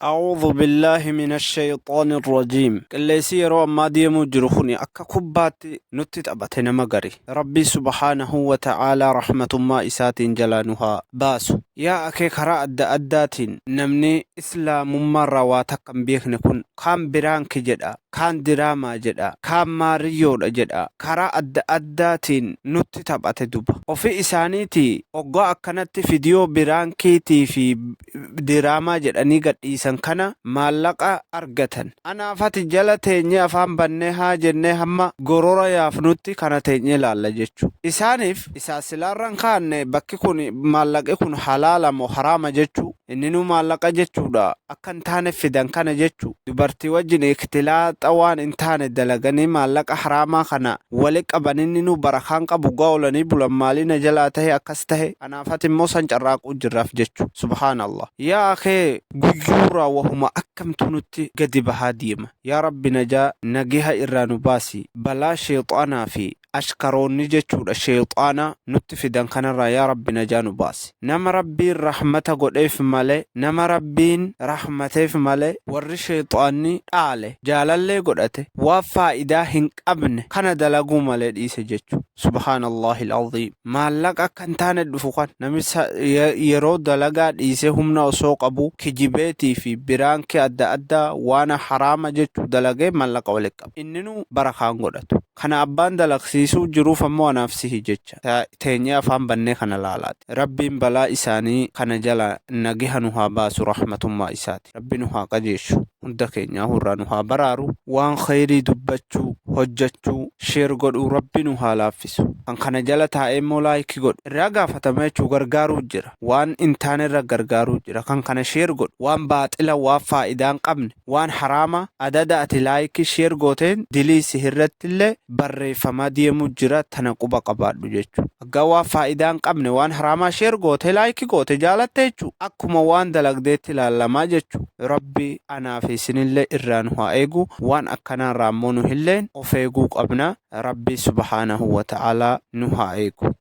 A'uudhu billaahi mina shayxaani rajiim. Qilleensii yeroo ammaa deemuu jiru kuni akka kubbaatti nutti taphate nama gari. Rabbii subhaanahu wa ta'aalaa rahmatummaa isaatiin jalaa nu haa baasu. Yaa akee karaa adda addaatiin namni islaamummaarraa waa takka hin beekne kun kaan biraanki jedha, kaan diraamaa jedha, kaan maariyyoodha jedha. Karaa adda addaatiin nutti taphate duba. Ofii isaaniitii oggaa akkanatti fidiyoo biraankiitii fi diraamaa jedhanii gadhiisan kana maallaqa argatan. Anaaf ati jala teenyee afaan bannee haa jennee hamma gorora yaafnutti kana teenyee laalla jechu. Isaaniif isaa silaarra hin kaanne bakki kun maallaqi kun halaala moo haraama jechu. Inninuu maallaqa jechuudha. Akka hin taane fidan kana jechu. Dubartii wajjin iktilaaxa waan hin taane dalaganii maallaqa haraamaa kana wali qaban inninuu barakaan qabu gaa oolanii bulan maalii na jalaa tahe akkas tahe. Anaaf ati immoo san carraaquu jirraaf jechu. Subhaanallah. Yaa akhee guyyuurraa wahuma akkamtu nutti gadi bahaa deema. Yaa Rabbi najaa nageha irraa nu baasi. Balaa sheexaanaa fi ashkaroonni jechuudha sheexaana nutti fidan kanarraa yaa Rabbi najaa nu baasi. Nama Rabbiin rahmata godheef malee, nama Rabbiin rahmateef malee warri sheexaanni dhaale jaalallee godhate waan faayidaa hin qabne kana dalaguu malee dhiise jechu. Subhaanallahil aziim. Maallaqa akka hin taane dhufu kan namicha yeroo dalagaa dhiisee humna osoo qabu kijibeetii fi biraankii adda addaa waan haraama jechuu dalagee maallaqa walitti qaba. Inninuu barakaan godhatu. Kana abbaan dalagsiisuu jiruuf ammoo anaaf sihi jecha. Teenyee afaan bannee kana laalaati. Rabbiin balaa isaanii kana jala nagiha nu haa baasu rahmatummaa isaati. Rabbi nu haa qajeeshu. Hunda keenyaahuu irraa nu haa baraaru. Waan kheyrii dubbachuu, hojjachuu, share godhuu Rabbi nu haa laaffisu. Kan kana jala taa'ee immoo like godhu irraa gaafatama jechuu gargaaruu jira. Waan hin taane irra gargaaruu jira. Kan kana share godhu waan baaxila, waan faayidaa hin qabne, waan haraama adada ati like share gooteen dilii sihirrattillee barreeffamaa deemuu jira tana quba qabaadhu jechu. Haggaa waan faayidaa hin qabne waan haraamaa share goote like goote jaalatte jechu. Akkuma waan dalagdeetti ilaallamaa jechu. Rabbi anaa fi isinillee irraa nu haa eegu. Waan akkanaarraa ammoo nuhilleen of eeguu qabna. Rabbi subhaanahu wa ta'aalaa nu haa eegu.